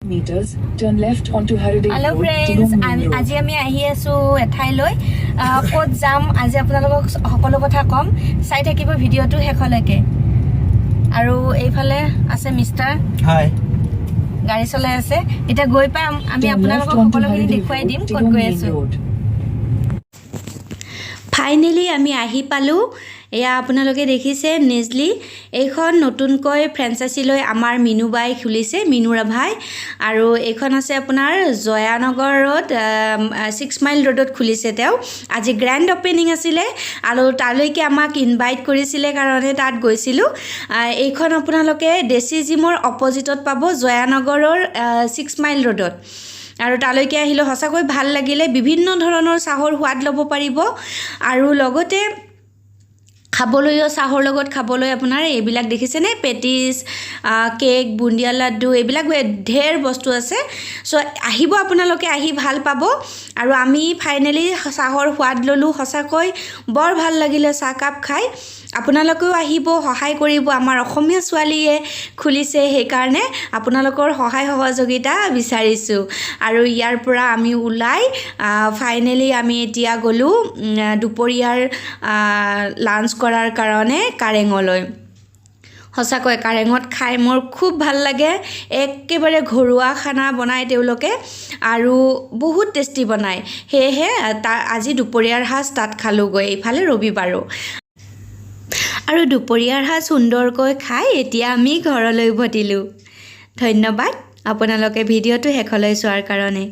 Meters, turn left onto Haridev hello' Road, friends, Tigong Main Road. আজি আমি আহি আছোঁ এঠাইলৈ। ক'ত যাম আজি আপোনালোকক সকলো কথা ক'ম, চাই থাকিব ভিডিঅ'টো শেষলৈকে। আৰু এইফালে আছে মিষ্টাৰ হাই। গাড়ী চলাই আছে। এতিয়া গৈ পাম আমি, Turn left আপোনালোকক onto সকলোখিনি Haridev দেখুৱাই Road, দিম ক'ত Tigong গৈ Main আছোঁ। Road. Finally আমি আহি পালোঁ। এয়া আপোনালোকে দেখিছে নেজলি। এইখন নতুনকৈ ফ্ৰেঞ্চাইজি লৈ আমাৰ মিনুবাই খুলিছে, মিনু ৰাভাই। আৰু এইখন আছে আপোনাৰ জয়ানগৰত, 6 মাইল ৰোডত খুলিছে তেওঁ। আজি গ্ৰেণ্ড অ'পেনিং আছিলে আৰু তালৈকে আমাক ইনভাইট কৰিছিলে কাৰণে তাত গৈছিলোঁ। এইখন আপোনালোকে দেশী জিমৰ অপজিটত পাব, জয়ানগৰৰ 6 মাইল ৰোডত। আৰু তালৈকে আহিলোঁ, সঁচাকৈ ভাল লাগিলে। বিভিন্ন ধৰণৰ চাহৰ সোৱাদ ল'ব পাৰিব আৰু লগতে খাবলৈও, চাহৰ লগত খাবলৈ আপোনাৰ এইবিলাক দেখিছেনে, পেটিছ, কেক, বুন্দিয়া লাড্ডু, এইবিলাক ঢেৰ বস্তু আছে। চ' আহিব আপোনালোকে, আহি ভাল পাব। আৰু আমি ফাইনেলি চাহৰ সোৱাদ ল'লোঁ। সঁচাকৈ বৰ ভাল লাগিলে চাহকাপ খাই। আপোনালোকেও আহিব, সহায় কৰিব। আমাৰ অসমীয়া ছোৱালীয়ে খুলিছে, সেইকাৰণে আপোনালোকৰ সহায় সহযোগিতা বিচাৰিছোঁ। আৰু ইয়াৰ পৰা আমি ওলাই ফাইনেলি আমি এতিয়া গ'লোঁ দুপৰীয়াৰ লাঞ্চ কৰাৰ কাৰণে কাৰেঙলৈ। সঁচাকৈ কাৰেঙত খাই মোৰ খুব ভাল লাগে। একেবাৰে ঘৰুৱা খানা বনায় তেওঁলোকে আৰু বহুত টেষ্টি বনায়। সেয়েহে আজি দুপৰীয়াৰ সাঁজ তাত খালোঁগৈ। এইফালে ৰবিবাৰো। আৰু দুপৰীয়াৰ সাঁজ সুন্দৰকৈ খাই এতিয়া আমি ঘৰলৈ উভতিলোঁ। ধন্যবাদ আপোনালোকে ভিডিঅ'টো শেষলৈ চোৱাৰ কাৰণে।